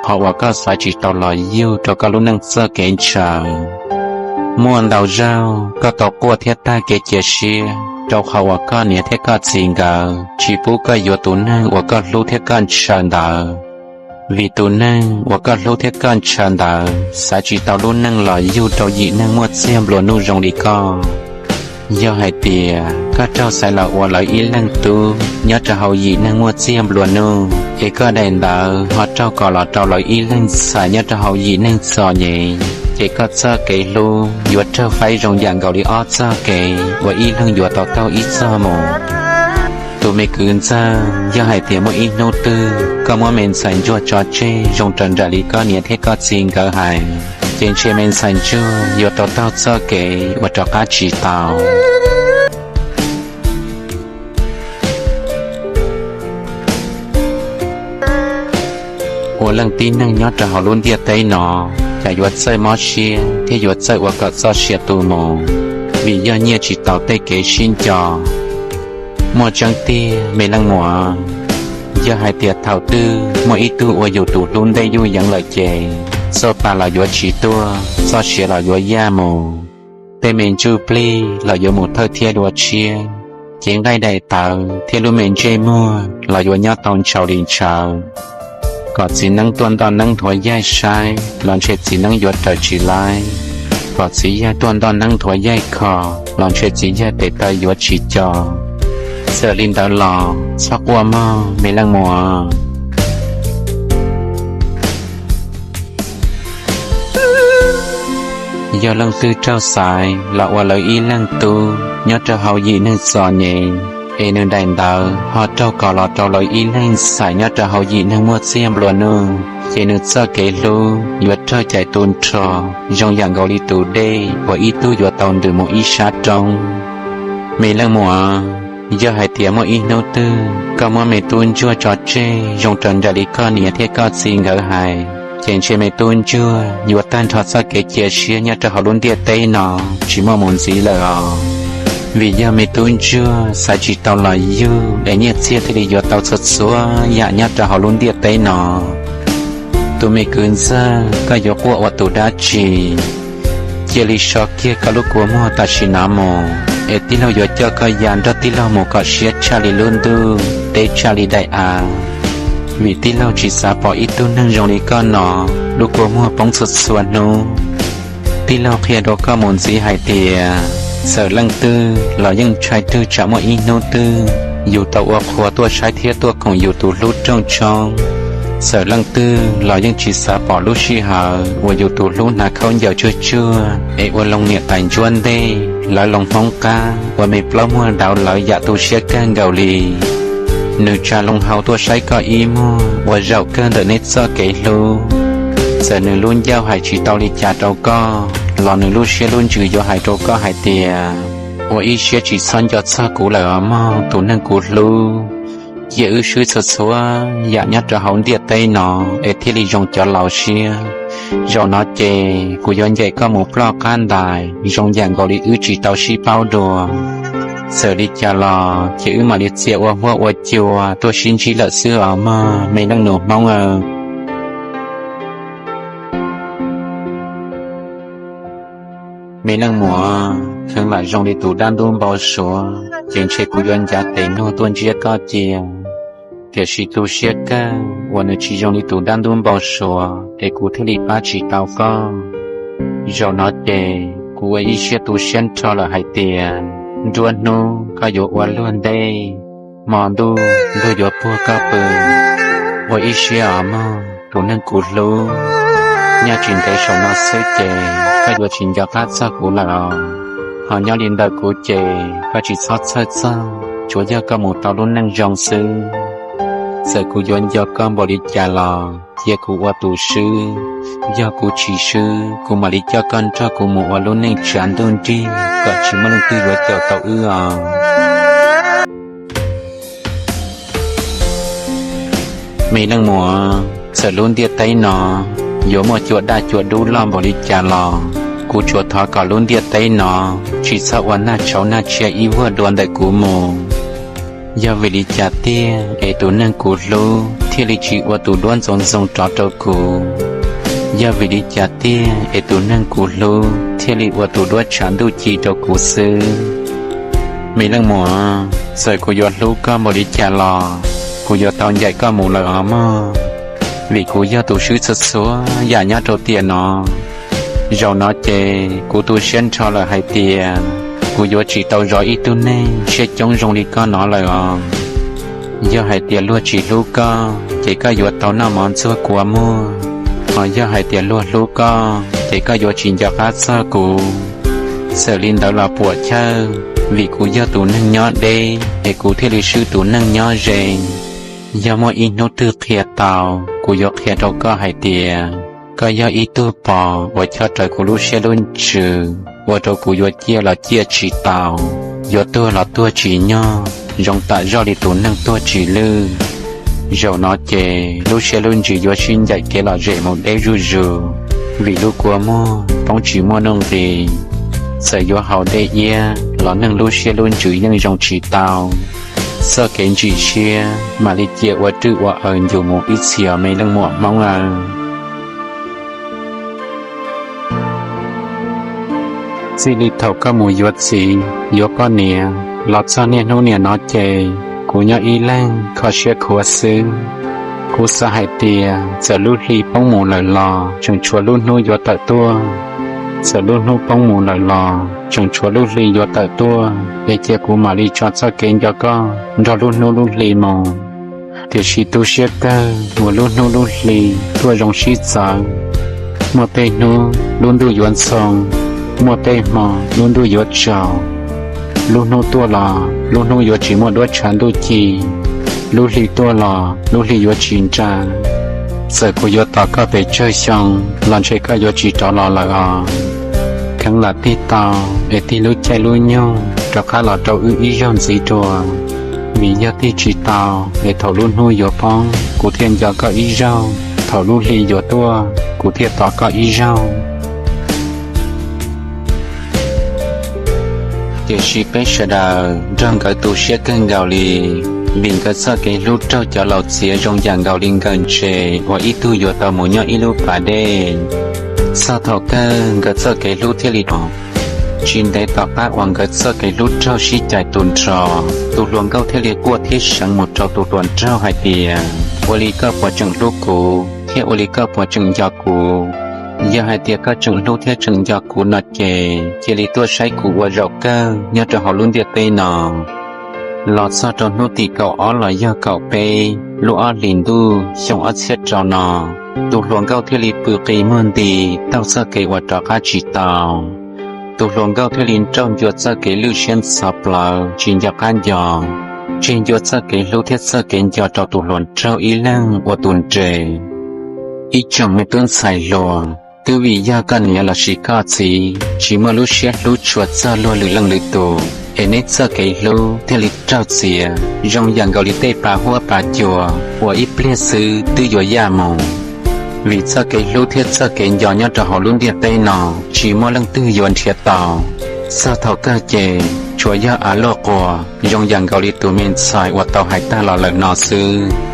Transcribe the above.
qhov uas koj xaiv tsis tau los yug rau koj lub neej txoj kev ntshaw. Muaj ntau zaug koj tau quaj thiab tag kev cia siab rau qhov uas koj niam thiab koj txiv nkawd tsis pub koj yuav tus neeg uas koj hlub thiab koj ntshaw ntawd, vim tus neeg uas koj hlub thiab koj ntshaw ntawd xaiv tsis tau lub neej los yug rau yim neeg muaj txiag nplua nuj zoo li koj. Yog hais tias koj raug xaiv los ua lawv ib leeg tub nyob rau hauv yim neeg muaj txiag nplua nuj, es koj daim ntawv ho raug kos los rau lawv ib leeg ntxhais nyob rau hauv yim neeg txom nyem, ces koj txoj kev hlub yuav raug faib zoo yam nkaus li ob txoj kev uas ib leeg yuav tau taug ib txoj mus. Tus me kwv ntxawg, yog hais tias muaj ib hnub twg koj muab me ntxhais ntsuag tso tseg zoo raws nraim li koj niam thiab koj txiv nkawd hais, ces ntshe me ntxhais ntsuag yuav tau taug txoj kev uas rov qab tsis tau. Ua leej tib neeg nyob rau hauv lub ntiaj teb no, cas yuav txawj mob siab thiab yuav txawj ua kom txoj sia tu mus, vim yog nyiaj tsis tau tej kev sib nco. Muaj tseeb tiag me leej muam, yog hais tias thaum twg muaj ib tug ua yus tus hlub ntej yuj yeev lawm ces, txoj pa los yuav tsis tuaj, txoj sia los yuav yaj mus. Tej me ntsuj plig los yuav mus thawj thiab dua tshiab, cev nqaij daim tawv thiab lub me ntsej muag los yuav nyob tau ntshaus li ntshaus. Kom txiv neeb tuaj ntoj neeb nthuav yaig saib los ntshe txiv neeb yuav raws tsis laib. Kom txiv yawg tuaj ntoj neeb nthuav yaig kho los ntshe txiv yawg tes taw yuav tsis co. Txawm li ntawd los txhob quaj mog me leej muam. Yog leej twg raug xaiv los ua lawv ib leeg tub nyob rau hauv yim neeg txom nyem, es nws daim ntawv ho raug kos los rau lawv ib leeg ntxhais nyob rau hauv yim neeg muaj txiag nplua nuj, ces nws txoj kev hlub yuav raug cais tu nrho zoo yam nkaus li tus dej uas ib tug yuav tau ntws mus ib sab roob. Me leej muam, yog hais tias muaj ib hnub twg koj muab me tub ntsuag tso tseg zoo raws nraim li koj niam thiab koj txiv nkawd hais, ces ntshe me tub ntsuag yuav tag nrho txoj kev cia siab nyob rau hauv lub ntiaj teb no tsis muaj mus ntxiv lawm os. Vim yog me tub ntsuag xaiv tsis tau los yug es nyiaj txiag thiaj li yuav tau txhua txhua yam nyob rau hauv lub ntiaj teb no. Tus me kwv ntxawg, koj yuav quaj ua tus dab tsi? Cia li so kiag koj lub kua muag tam sim no mus, es tij laug yuav coj koj ya nrog tij laug mus kom siab tshaj li lub ntuj, deb tshaj li daim av. Vim tij laug tsis xav pom ib tug neeg zoo li koj no lub kua muag poob txhua txhua hnub. Tij laug qhia rau koj mus ntxiv hais tias, txawm leej twg los yeej ntshai twg tsam muaj ib hnub twg yus tau ua qhua tuaj saib thiab tuaj koom yus tus hlub rooj tshoob. Txawm leej twg los yeej tsis xav pom lub sij hawm uas yus tus hlub hnav khaub ncaws tsuag tsuag es ua loo niam tais ntsuab ntej, lawv loo hmoob qab ua me plaub muag dauv lawv yam tu siab kawg nkaus li. Nws tsa loo hau tuaj saib koj ib muag ua zaum kawg ntawm nej txoj kev hlub. Txawm nws lub ncauj hais tsis tau li cas rau koj los nws lub siab lub ntsws yuav hais rau koj hais tias, ua ib siab tsis txhob nco txog kuv lawm os mog tus neeg kuv hlub. Cia wb swb txhua txhua yam nyob rau hauv ntiaj teb no es thiaj li zoo cov laus siab. Zaum no ces kuv yuav ncaim koj mus ploj qab ntais zoo yam nkaus li wb tsis tau sib paub dua. Txawm li cas los ces wb mam li txia ua huab ua cua tuaj sib ntsib lawm xwb os mog me leej nus hmoob aw. Me leej muam, kheev lam zoo li tus dab ntub npau suav ces ntshe kuv yuav ncav tes nuag tuaj ntsiab koj cia. Tiam sis tu siab kawg uas nws tsis zoo li tus dab ntub npau suav es kuv thiaj li pab tsis tau koj. Zaum no ces kuv ua ib siab tu siab nrho lawm hais tias nruab hnub koj yuav ua luag ntej, hmo ntuj luag yuav puag koj pw. Ua ib siab os mog tus neeg kuv hlub, nyob tsis ntev saum no xwb ces koj yuav tsis nco qab txog kuv lawm os. Ho nyob li ntawm kuv ces koj tsis txhob txhawj txog, tsuas yog koj mus tau lub neej zoo xwb. Txawm kuv yuav nco koj npaum li cas los cia kuv ua tus swb. Yog kuv tsis swb kuv mam li coj koj nrog kuv mus ua lub neej tsav ntuj nrig kom tsis muaj leej twg yuav caum tau wb os. Me leej muam, txawm lub ntiaj teb no yuav muaj cua daj cua dub loj npaum li cas los kuv tsuas thov kom lub ntiaj teb no tsis txhob ua nag tshauv nag tshiab ib vuag dua ntawm kuv mus. Yog vim li cas tiag es tus neeg kuv hlub thiaj li tsis ua tus duab ntxoov ntxoo rov rau kuv. Yog vim li cas tiag es tus neeg kuv hlub thiaj li ua tus duab tshav ntuj ci rau kuv xwb? Me leej muam, txawm kuv yuav hlub koj npaum li cas los kuv yuav tau ncaim koj mus lawm os mog, vim kuv yog tus swb txhua txhua yam nyob rau tiam no. Zaum no ces kuv tu siab nrho lawm hais tias kuv yuav tsis tau zov ib tug neeg siab coob zoo li koj no lawm os. Yog hais tias luag tsis hlub koj ces koj yuav tau noj mov ntxuag kua muag, hos yog hais tias luag hlub koj ces koj yuav tsis nco qab txog kuv. Txawm li ntawd los puam chawj, vim kuv yog tus neeg nyob deb es kuv thiaj li swb tus neeg nyob ze. Yog muaj ib hnub twg qhia tau, kuv yuav qhia rau koj hais tias koj yog ib tug pos uas chob rawv kuv lub siab lub ntsws, ua rau kuv yuav ciaj los ciaj tsis tau, yuav tuag los tuag tsis nyog, zoo tam zoj li tus neeg tuag tsis lwj. Zaum no ces lub siab lub ntsws yuav sib ncaim kev lom zem mus deb zuj zus, vim lub kua muag poob tsis muaj nuj nqis. Txawm yuav haus dej iab los neeg lub siab lub ntsws yeej zoo tsis tau. Txoj kev ntsim siab mam li cia ua rwj ua aws ncus mus ib txhis os me leej muam Hmoob aw. Txij li thaum koj mus yuav txiv yuav poj niam los txog niaj hnub niam no ces kuv nyob ib leeg kho siab khuav xwb. Kuv xav hais tias txawm lub hli poob mus lawm los tseem tshuav lub hnub yuav tawm tuaj. Txawm lub hnub poob mus lawm los tseem tshuav lub hli yuav tawm tuaj, es cia kuv mam li tso txoj kev nco koj nrog lub hnub lub hli mus. Tiam sis tu siab kawg uas lub hnub lub hli tuaj zoo sib txawv. Muaj tej hnub lub ntuj yuav ntxhoo, muaj tej hmo lub ntuj yuav tsaus. Lub hnub tuaj los lub hnub yuav tsis muaj duab tshav ntuj ci, lub hli tuaj los lub hli yuav tsis nra. Txawm kuv yuav tos koj pes tsawg xyoo los ntshe koj yuav tsis rov los lawm os. Kheev lam tig tau es tig lub caij lub nyoog rov qab los rau wb ib zaug ntxiv dua. Vim yog tig tsis tau es thaum lub hnub yuav poob kuv thiaj nco koj ib zaug, thaum lub hli yuav tuaj kuv thiaj tos koj ib zaug. Tiam sis peb sawv daws nrog nkawd tu siab kawg nkaus li, vim nkawd txoj kev hlub raug cov laus txiav zoo yam nkaus li nkawm ntses uas ib tug yuav tau mus nyob ib lub pas dej. Txog thaum kawg nkawd txoj kev hlub thiaj li dhau. Tsis ntev tom qab uas nkawd txoj kev hlub raug sib cais tu nrho, tus hluas nkauj thiaj li quaj thiab seev mus rau tus hluas nraug hais tias, ua li koj puas tseem hlub kuv thiab ua li koj puas tseem nco kuv? Yog hais tias koj tseem hlub thiab tseem nco kuv no ces cia li tuaj saib kuv ua zaum kawg nyob rau hauv lub ntiaj teb no. Los txog rau hnub tim kaum ob los yog kaum peb lub ob hlis ntuj xyoo ob txhiab rau no, tus hluas nkauj thiaj li pw qi muag nti taug txoj kev uas rov qab tsis tau. Tus hluas nkauj thiaj li nrauj ncua txoj kev lwj siab ntxhov plawv tsis nco qab nco, tseg ncua txoj kev hlub thiab txoj kev nco rau tus hluas nraug ib leeg ua tus nres. Ib tsoom me tub ntxhais hluas, twb vim yog koj niam lossis koj txiv tsis muaj lub siab hlub tshua txog luag lwm leej lwm tus es neb txoj kev hlub thiaj li raug txiav zoo yam nkaus li tej pas huab pas cua uas ib pliag xwb twb yuav yaj mus. Vim txoj kev hlub thiab txoj kev nco nyob rau hauv lub ntiaj teb no tsis muaj leej twg yuav nrhiav tau. Txog thaum kawg ces tsuas yog av luaj quas zoo yam nkaus li tus me ntxhais uas tau hais tag los lawm no xwb.